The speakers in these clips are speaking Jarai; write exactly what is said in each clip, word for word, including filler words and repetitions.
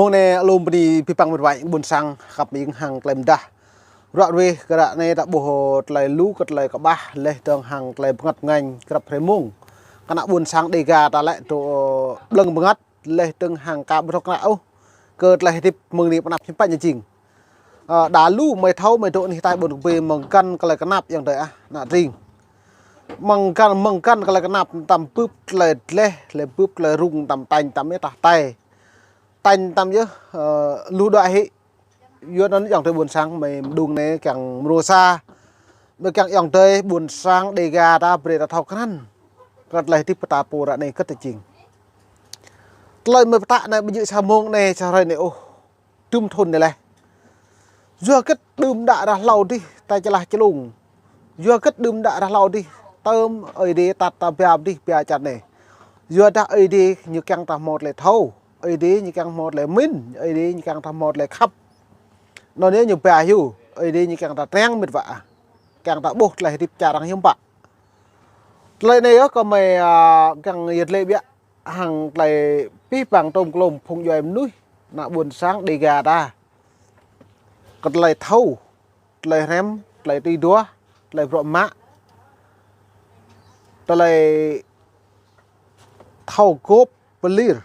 Mông anai alum bơni abih bang met wa ƀôn sang khăp mơyŭng hăng tơlơi mơdah. Ruă ruih kơ ră anai ta ƀuh tơlơi lu kơ tơlơi kơƀah laih dơ̆ng hăng tơlơi bơngăt bơngañ krăp hrơi mông. Kơ ană ƀôn sang Đêga ta lĕ dŏ blơ̆ng bơngăt laih dơ̆ng hăng ka ƀu thâo krăn ôh kơ tơlơi hơdip mơ̆ng anai pơ anăp hiư̆m pă ñu jing. Ơ, đa lu mơi thâo mơi dŏ anih tai ƀôn kơbê mơ̆ng găn kơ tơlơi kơnap ayŏng adơi ah, ană tring. Mơ̆ng găn, mơ̆ng găn kơ tơlơi kơnap tăm bưp tơlơi dleh, tơlơi bưp tơlơi rŭng tăm tañ tăm ih tah tai. Tañ tăm yơh, ơ, lu đuaĭ hĭ. Yua anŭn ayŏng adơi ƀôn sang mơi mơđung anai kiăng mrô sa. Mơi kiăng ayŏng adơi ƀôn sang Đêga ta brơi ta thâo krăn kơ tơlơi hơdip ta pô ră anai hơget tơ jing. Tơlơi mơi pơtă anai ƀu djơ̆ sa mông anai sa hrơi anai ôh. Dŭm thŭn anai laih. Yua hơget đưm đă ră hlâo adih ta čơlah čơlung. Yua hơget đưm đă ră hlâo adih tơm Ơi Adai tat ta ba adih ba čar anai. Yua dah Ơi Adai ñu kiăng ta hmâo tơlơi thâo. Ơi Adai ñu kiăng hmâo tơlơi mĭn, Ơi Adai ñu kiăng ta hmâo tơlơi khăp. Anŭn yơh ñu ba hyu, Ơi Adai ñu kiăng ta triăng met wa. Kiăng ta ƀuh tơlơi hơdip čar arăng hiư̆m pă. Tơlơi anai yơh kơ mơi, a, kiăng yơh lĕ biă hăng tơlơi abih bang tôm klôm phung djuai mơnuih, ană ƀôn sang Đêga ta. Kơ tơlơi thâo, tơlơi hrăm, tơlơi tui duah, tơlơi bruă mă, tơlơi thâo gôp pơlir.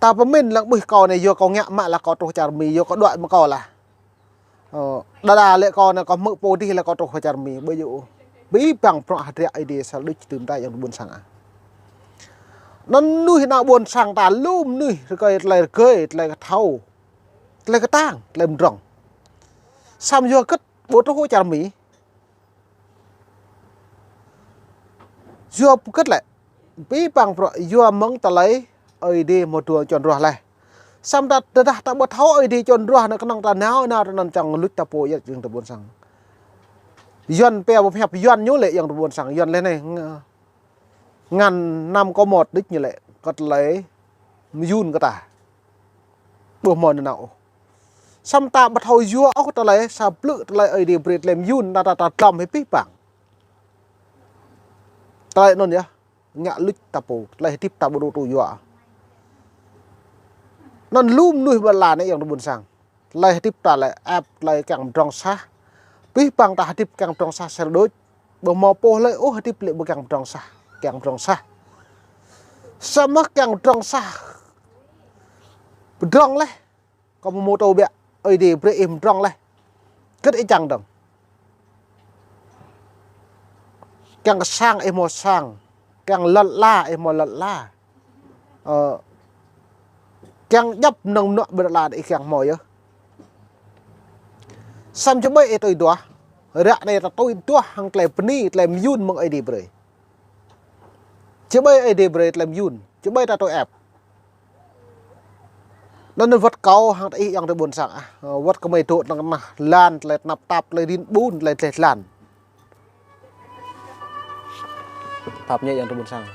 Ta pơmĭn lăng ƀuh kâo anai yua kâo ngă mă lah kâo truh čar Mi, yua kâo đuaĭ mơ̆ng kâo lah. Ơ, đa đa lĕ kâo anai kâo hmư̆ pô adih lah kâo truh čar Mi, ƀu djơ̆ ôh. Abih bang bruă hơdră Ơi Adai sel đôč tơm ta ayŏng adơi ƀôn sang ah. Anŭn mơnuih ană ƀôn sang ta lu mơnuih rơkơi tơlơi rơgơi, tơlơi kơthâo, tơlơi kơtang, tơlơi mdrŏng. Samơ̆ yua hơget ƀu truh čar Mi. Yua hơget lĕ, abih bang bruă yua mơ̆ng tơlơi Ơi Adai hmâo dua čon ruah laih. Samơ̆ ta tơdah ta ƀu thâo Ơi Adai čon ruah anai kơnơ̆ng ta nao nao tơ anŭn čang luč ta pô yơh ayŏng adơi ƀôn sang. Yuan pia ƀu pơhiăp Yuan ñu lĕ ayŏng adơi ƀôn sang, Yuan laih anai ng-, ngăn năm có một đích ñu lĕ kơ tơlơi mơyŭn kơ ta. Ƀu hmâo nao ôh. Samơ̆ ta ƀu thâo yua ôh tơlơi sa blư̆ tơlơi Ơi Adai brơi tơlơi mơyŭn ta ta ta tlŏm hĭ abih bang. Tơlơi anŭn yơh, ngă luč ta pô, tơlơi hơdip ta ƀu dŏ tui yua. Anŭn lu mơnuih ƀơi lŏn anai ayŏng adơi ƀôn sang. Tơlơi hơdip ta lĕ ĕp tơlơi kiăng mdrŏng sah. Abih bang ta hơdip kiăng mdrŏng sah sel đôč. Ƀu hmâo pô hlơi ôh hơdip lĕ ƀu kiăng mdrŏng sah, kiăng mdrŏng sah. Samơ̆ kiăng mdrŏng sah. Mdrŏng laih. Kâo mơ̆ mơtô biă, Ơi Adai brơi ih mdrŏng laih. Hơget ih čang dơ̆ng. Kiăng kơ sang ih hmâo sang, kiăng lŏn ala ih hmâo lŏn ala. Ơ, kiăng djŏp mơnơ̆ng mơnuă ƀơi lŏn ala ih kiăng hmâo yơh. Samơ̆ či ƀai ih tui duah, ră anai ta tui duah hăng tơlơi bơni, tơlơi mơyŭn mơ̆ng Ơi Adai brơi. Či ƀai Ơi Adai brơi tơlơi mơyŭn, či ƀai ta tui ĕp. Anŭn wơ̆t kâo hăng ta ih ayŏng adơi ƀôn sang ah, wơ̆t kơ mơi dŏ tơnah lŏn tơlơi tơnap tap, tơlơi rin ƀun, tơlơi dleh dlan. Tap ñĕ ayŏng adơi ƀôn sang.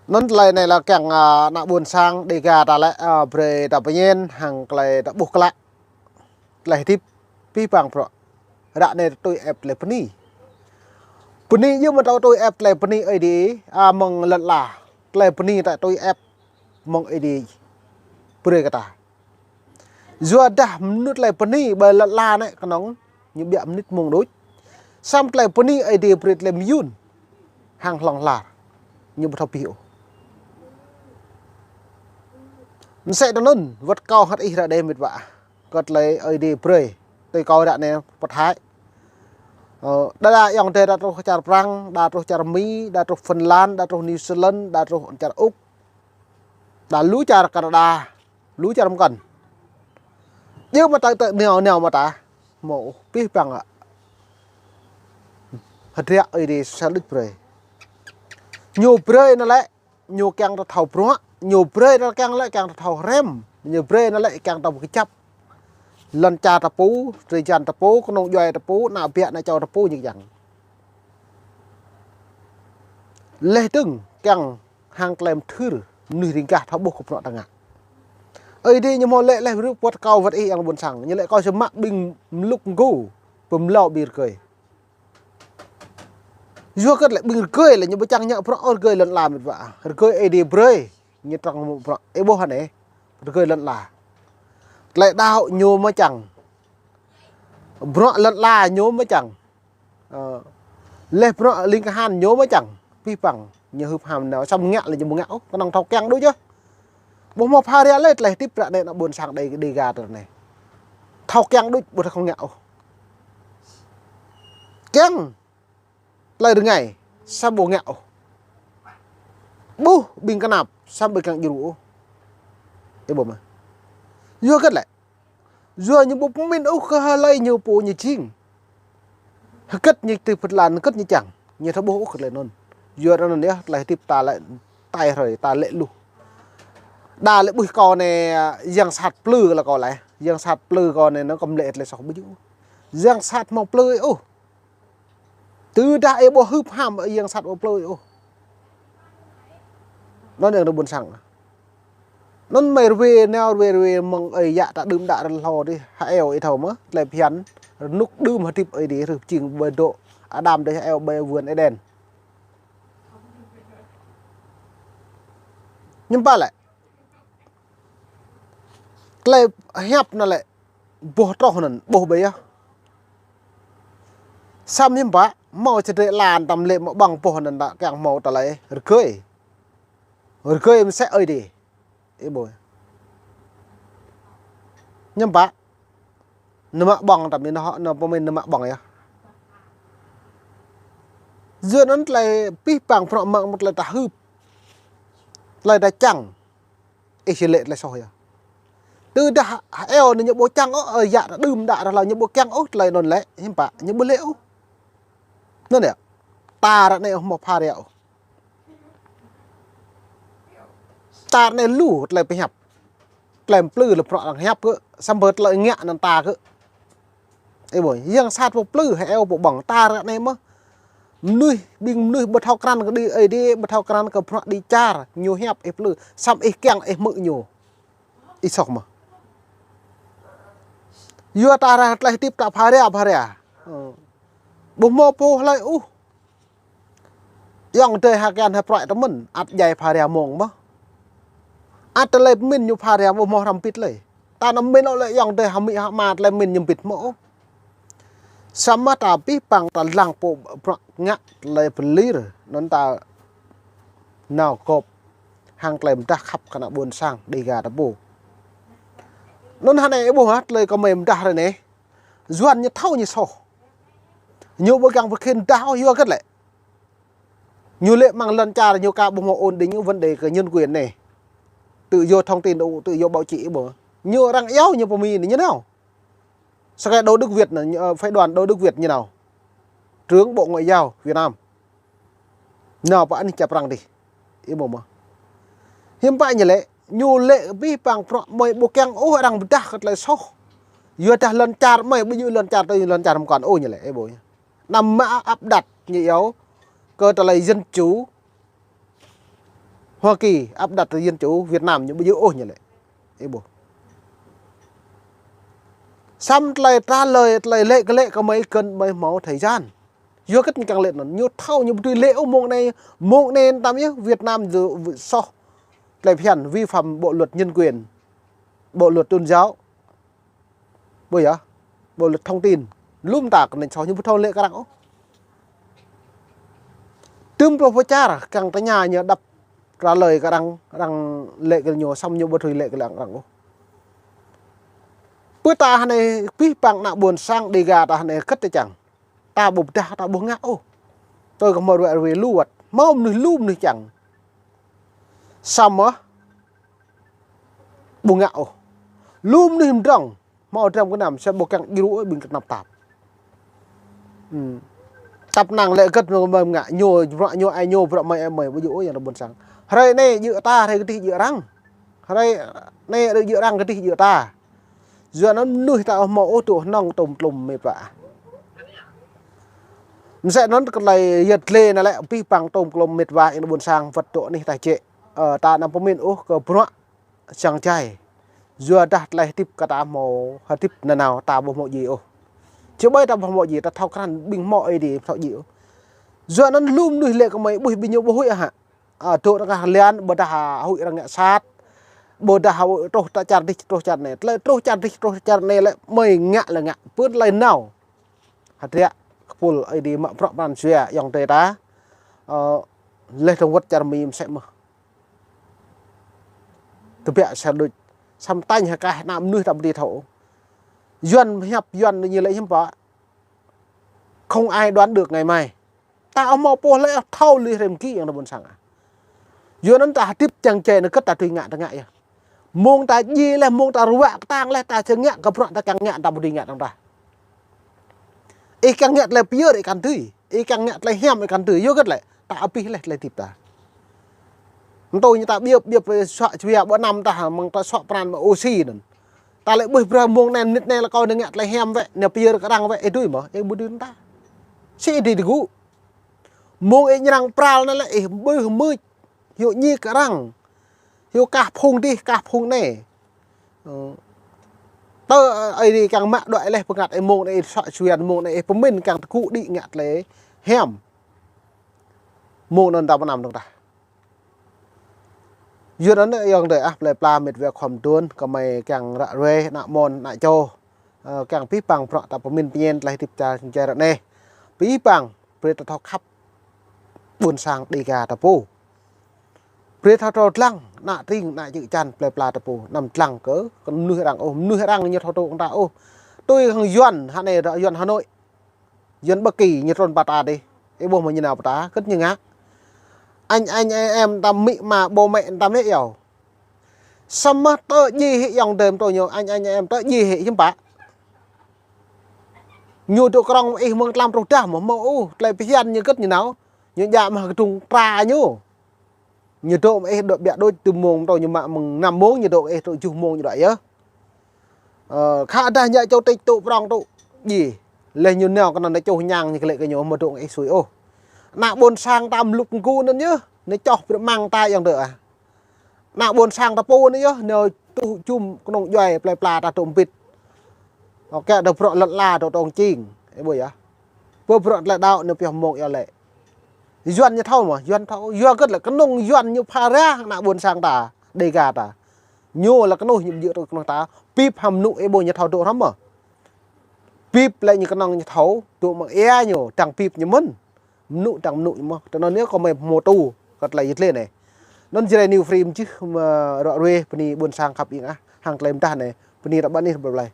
Anŭn tơlơi anai lah kiăng, a, ană ƀôn sang Đêga ta lĕ, a, brơi ta pơñen hăng tơlơi ta ƀuh klă. Tơlơi hơdip abih bang bruă. Ră anai ta tui ĕp tơlơi bơni. Bơni yơh mơ̆ ta tui ĕp tơlơi bơni Ơi Adai, a, mơ̆ng lŏn ala. Tơlơi bơni ta tui ĕp mơ̆ng Ơi Adai brơi kơ ta. Yua dah mơnŭt tơlơi bơni ƀơi lŏn ala anai kơnơ̆ng ñu biă mơnit mông đôč. Samơ̆ tơlơi bơni Ơi Adai brơi tơlơi mơyŭn hăng hlŏng lar. Ñu ƀu thâo abih ôh. Mơsĕ tơ anŭn, wơ̆t kâo hăt ih ră anai met wa. Kơ tơlơi Ơi Adai brơi. Tui kâo ră anai pơthai. Ơ, đa đa ayŏng adơi đa truh čar Prăng, đa truh čar Mi, đa truh Phần Lan, đa truh New Zealand, đa truh čar Úc. Đa lu čar Canada, lu čar mơkăn. Yơh mơta tơ neo neo mơta. Mơ̆ abih bang ah. Hơdră Ơi Adai sel đôč brơi. Ñu brơi anŭn lĕ, ñu kiăng ta thâo bruă, ñu brơi anŭn kiăng lĕ kiăng ta thâo hrăm, ñu brơi anŭn lĕ kiăng ta kơjăp. Lŏn čar ta pô, drơi jan ta pô, kơnung djuai ta pô, ană biă ană čô ta pô ñu kiăng. Laih dơ̆ng kiăng hăng tơlơi mơthưr, mơnuih riêng gah thâo ƀuh kơ bruă ta ngă. Ơi Adai ñu hmâo laĭ laih rơp wơ̆t kâo wơ̆t ih ayŏng adơi ƀôn sang. Ñu laĭ kâo či mă ƀing mlŭk mgu, pơmlâo ƀing rơgơi. Yua hơget lĕ ƀing rơgơi lĕ ñu ƀu čang ngă bruă ôh rơgơi lŏn ala met wa. Rơgơi Ơi Adai brơi. Ñu trăng mơ̆ bruă. Ih ƀuh anai. Rơgơi lŏn ala. Tơlơi đaŏ ñu mơ̆ čang. Bruă lŏn ala ñu mơ̆ čang. Ơ, leh bruă ling kahan ñu mơ̆ čang, pih păng, ñu hưp ham nao, samơ̆ ngă lĕ ñu ƀu ngă ôh, kơnơ̆ng thâo kiăng đôč yơh. Ƀu hmâo phara lĕ tơlơi hơdip ră anai ană ƀôn sang Đê-, Đêga tơ anai. Thâo kiăng đôč, ƀu thâo ngă ôh. Kiăng tơlơi rơngai, samơ̆ ƀu ngă ôh. Ƀuh ƀing kơnap, samơ̆ ƀu kiăng djru ôh. Ih ƀuh mơ̆. Yua hơget lĕ. Yua ñu ƀu pơmĭn ôh kơ hlơi ñu pô ñu jing. Hơget ñu tui pơtla, hơget ñu čang. Ñu thâo ƀuh ôh kơ tơlơi anŭn. Yua anŭn yơh, tơlơi hơdip ta lĕ tai hrơi, ta lĕ luh. Đa lĕ ƀuh kâo anai, yang sat plư lĕ kâo lĕ. Yang sat plư kâo anai, ñu kơm lĕ tơlơi soh ƀu djơ̆. Yang sat hmâo plư ôh. Tơdah ih ƀu hưp ham, yang sat ƀu plư ôh. Anŭn yang ană ƀôn sang. Anŭn mơi rơwe, nao rơwe, rơwe mơ̆ng ơi yă ta đưm đă rơlâo dih, hơeo ih thâo mơ̆, tơlơi phiăn, rơnŭk đưm hơdip ơi dih, rơp jing ƀơi dŏ, Adam dih hơeo ƀơi vườn Êđen. Hiư̆m pă lĕ. Tơlơi hiăp anŭn lĕ, boh troh anŭn, boh ƀai yơh. Samơ̆ hiư̆m pă, hmâo čơdrĕ lan tăm lĕ mă ƀăng boh anŭn ta kiăng hmâo tơlơi rơgơi. Rơgơi mơsĕ ơi dih. Ih ƀuh. Hiư̆m pă. Ñu mă ƀăng tăm ih nao, ñu pơmĭn ñu mă ƀăng yơh. Yua anŭn tơlơi pih păng prŏ mă mơ̆ tơlơi ta hưp. Tơlơi ta čang. Ih či lĕ tơlơi soh yơh. Tơdah hơeo anai ñu ƀu čang ôh, ơi yă ta đưm đă rơlâo ñu ƀu kiăng ôh, tơlơi anŭn lĕ, hiư̆m pă, ñu ƀu lĕ ôh. Anŭn yơh. Ta ră anai ƀu hmâo phara ôh. Ta ră anai lu tơlơi pơhiăp. Tơlơi plư lĕ prŏ arăng hiăp kơ, samơ̆ tơlơi ngă anŭn ta kơ. Ih ƀuh, yang sat pô plư, hơeo pô ƀăng, ta ră anai mơ̆. Mơnuih, ƀing mơnuih ƀu thâo krăn kơ đĭ, ơi dih, ƀu thâo krăn kơ prŏ đĭ čar, ñu hiăp ih plư, samơ̆ ih kiăng ih hmư̆ ñu. Ih soh mơ̆. Yua ta ră tơlơi hơdip ta phara, phara. Ơ. Ƀu hmâo pô hlơi ôh. Ayŏng adơi ha kian ha prăi tơ mơ̆n, ăt djai phara mơ̆ng mơ̆. Ăt tơlơi pơmĭn ñu phara ƀu hmâo hrăm pĭt lơi. Ta anăm pơmĭn ôh lĕ ayŏng adơi ha amĭ ha ama tơlơi pơmĭn ñu pĭt mơ̆ ôh. Samơ̆ ta pih păng ta lăng pô prăk ngă tơlơi pơlir, anŭn ta nao gŏp hăng tơlơi pơdah khăp kơ ană ƀôn sang Đêga ta pô. Anŭn hơnai ih ƀuh hă, tơlơi kơmơi pơdah ră anai. Yuan ñu thâo ñu soh. Ñu ƀu kiăng pơkhĭn pơdah ôh yua hơget lĕ. Ñu lĕ mơ̆ng lŏn čar ñu ka ƀu hmâo ổn định, vấn đề kơ nhân quyền anai. Tự do thông tin, tự do báo chí ih ƀuh. Ñu arăng iâu ñu pơmĭn anai ñu nao. Sơkai Đỗ Đức Việt anai, ñu, ơ, phái đoàn Đỗ Đức Việt ñu nao. Trưởng Bộ Ngoại giao Việt Nam. Nao pơ anih čar Prăng dih. Ih ƀuh mơ̆. Hiư̆m pă ñu lĕ, ñu lĕ pih păng prŏ mơi ƀu kiăng ôh arăng pơdah kơ tơlơi soh. Yua dah lŏn čar mơi ƀu djơ̆ lŏn čar tui lŏn čar mơkăn ôh ñu lĕ, ih ƀuh. Anăm mă áp đặt ñu iâu kơ tơlơi dân chủ Hoa Kỳ áp đặt dân chủ Việt Nam ñu ƀu djơ̆ ôh ñu lĕ. Ih ƀuh. Samơ̆ tơlơi trả lời, tơlơi lĕ kơ lĕ kơ mơi kơ̆n mơi hmâo thời gian. Yua hơget ñu kiăng lĕ anŭn, ñu thâo ñu ƀu dưi lĕ ôh mơ̆ng anai, mơ̆ng anai tăm yơh Việt Nam dŏ soh tơlơi phiăn vi phạm bộ luật nhân quyền, bộ luật tôn giáo. Ƀuh yơh, bộ luật thông tin. Lŏm ta kơnơ̆ng soh ñu ƀu thâo lĕ kơ arăng ôh. Tơm plơi pơčar kiăng tơña ñu đăp trả lời kơ arăng, arăng lĕ kơ ñu samơ̆ ñu ƀu dưi lĕ kơ arăng ôh. Pơ ta hơnai pih păng ană ƀôn sang Đêga ta hơnai hơget ta čang. Ta ƀu pơdah, ta ƀu ngă ôh. Tui kơ hmâo rơwe rơwe lu wơ̆t. Hmâo mơnuih lu mơnuih čang. Samơ̆ ƀu ngă ôh. Lu mơnuih mơdrŏng. Hmâo dram gơnam, samơ̆ ƀu kiăng djru ôh ƀing kơnap tap. Ơ. Tap năng lĕ hơget mơ̆ mơ̆ ngă, ñu bruă ñu ai ñu bruă mơi ai mơi, ƀu djơ̆ ôh yang ta ƀôn sang. Hrơi anai djơ̆ ta, hrơi kơdih djơ̆ arăng. Hrơi anai djơ̆ arăng, kơdih djơ̆ ta. Yua anŭn mơnuih ta ƀu hmâo ôh tŭ hnong tôm tlôm mĕt wa. Mơsĕ anŭn kơ tơlơi yơh tơlơi anai lĕ pih păng tôm tlôm mĕt wa yang ta ƀôn sang wơ̆t dŏ anih ta jĕ. Ơ, ta anăm pơmĭn ôh kơ bruă sang jai. Yua dah tơlơi hơdip kơ ta hmâo hơdip nanao ta ƀu hmâo djai ôh. Či ƀai ta ƀu hmâo djai, ta thâo krăn ƀing hmâo ơi dih thâo djai ôh. Yua anŭn lu mơnuih lĕ kơ mơi ƀuh ƀing ñu ƀu huĭ hă. Ơ, dŏ tơngah lian, ƀôdah huĭ arăng ngă sat. Ƀôdah huĭ truh ta čar dih, truh čar anai. Tơlơi truh čar dih, truh čar anai lĕ, mơi ngă lĕ ngă. Pơ tơlơi nao. Hơdră, kơpul Ơi Adai mă bruă pran jua, ayŏng adơi ta. Ơ, leh dơ̆ng wơ̆t čar Mi mơsĕ mơh. Tơbiă sa đôč. Samơ̆ tañ hơkah ană mơnuih ta ƀu dưi thâo. Yuan hiăp, Yuan ñu lĕ hiư̆m pă. Không ai đoán được ngày mai. Ta ƀu hmâo pô hlơi thâo lui hrơi mơ̆ng gih ayŏng adơi ƀôn sang ah. Yua anŭn ta hơdip čang čai anŭn kơ ta tui ngă ta ngă yơh. Mông ta djai leh, mông ta ruă kơtang leh, ta či ngă kơ bruă ta kiăng ngă, ta ƀu dưi ngă dơ̆ng tah. Ih kiăng ngă tơlơi pơyơr ih kăn dưi, ih kiăng ngă tơlơi hiam ih kăn dưi, yua hơget lĕ, ta abih leh tơlơi hơdip ta. Mơ̆ng tui ñu ta biăp, biăp suă jua ƀơi anăm ta, mơ̆ng ta suă pran mă ôsi anŭn. Ta lĕ ƀuh bruă mông anai, mơnit anai lĕ kâo anai ngă tơlơi hiam wĕ, anai pơyơr kơ arăng wĕ, ih dưi mơ̆, ih ƀu dưi dơ̆ng tah. Sĭ ih dưi tơgŭ. Mông ih ñrăng pral anai lĕ ih ƀuh mưč. Hyu ñi kơ arăng. Hyu kah phung dih, kah phung anai. Ơ. Tơ, ơ, ih kiăng mă đuaĭ leh bơngăt ih mông anai ih suă jua, mông anai ih pơmĭn kiăng tơgŭ đĭ ngă tơlơi hiam. Mông anŭn ta ƀu anăm dơ̆ng tah. Yua anŭn ayŏng adơi ah, plơi pla met wa khŏm đôn, gơmơi kiăng ră ruai, ană mơ̆n, ană čô. Ơ, kiăng abih bang bruă ta pơmĭn pơñen tơlơi hơdip ta čang čai ră anai. Abih bang, brơi ta thâo khăp ƀôn sang Dêga ta pô. Brơi ta thâo dlăng, ană tring, ană čư̆ čan, plơi pla ta pô, anăm dlăng kơ, kơ mơnuih arăng ôh, mơnuih arăng ñu thâo tŭ kơ ta ôh. Tui hăng Yuan, hă anai, Yuan Hà Nội. Yuan Bắc Kỳ ñu trŭn pơ ta dih. Ih ƀuh mơ̆ ñu nao pơ ta, hơget ñu ngă. Anh, anh, em, em, ta mĭ ma, bố mẹ ta mĭ yơh. Samơ̆ tơ djai hĭ ayŏng adơi mơ̆ng tui ñu, anh, anh, em, ta djai hĭ hiư̆m pă. Ñu dŏ krŏng ih mơ̆ng tlam truh dah mơ̆, mơ̆ ôh, tơlơi phiăn ñu hơget ñu nao. Ñu djă mă kơdŭng tra ñu. Ñu dŏ mă ih dŏ biă đôč, tơm mông tui ñu mă mơ̆ng năm mông, ñu dŏ ih tui tơjuh mông ñu đuaĭ yơh. Ơ, khă dah ñu čô tĕč tŭ prŏng tŭ djai. Leh ñu nao kơ anŭn ñu čuh ñang ñu klĕ kơ ñu mơ̆ dŏ ih sui ôh. Ană ƀôn sang ta mlŭk mgu anŭn yơh, ñu čoh brơi mơ̆ng ta ayŏng adơi ah. Ană ƀôn sang ta pô anŭn yơh, ñu tuh jum kơnŭng djuai plơi pla ta dŏ mbĭt. Ôkê, dŏ bruă lŏn ala dŏ tong čing. Ih ƀuh yơh. Pơ bruă tơlơi đaŏ ñu pioh mông yơh lĕ. Yuan ñu thâo mơ̆, Yuan thâo. Yua hơget lĕ kơnŭng Yuan ñu phara ană ƀôn sang ta, Dêga ta. Ñu lĕ kơnuih ñu ƀu djơ̆ tui kơnuih ta. Bip hăng mơnŭ ih ƀuh ñu thâo dŏ hrŏm mơ̆. Bip lĕ ñu kơnơ̆ng ñu thâo, dŏ mơ̆ng ia ñu, dăng bip ñu mơ̆n. Mơnŭ dăng mơnŭ ñu mơ̆n. Tui anŭn yơh kơ mơi hmâo tŭ, kơ tơlơi yơh tơlơi anai. Anŭn Jrai New Free mơčih, mă ră ruai, bơni ƀôn sang khăp ing ah, hăng tơlơi mơdah anai, bơni ră ƀă anih ră ƀai.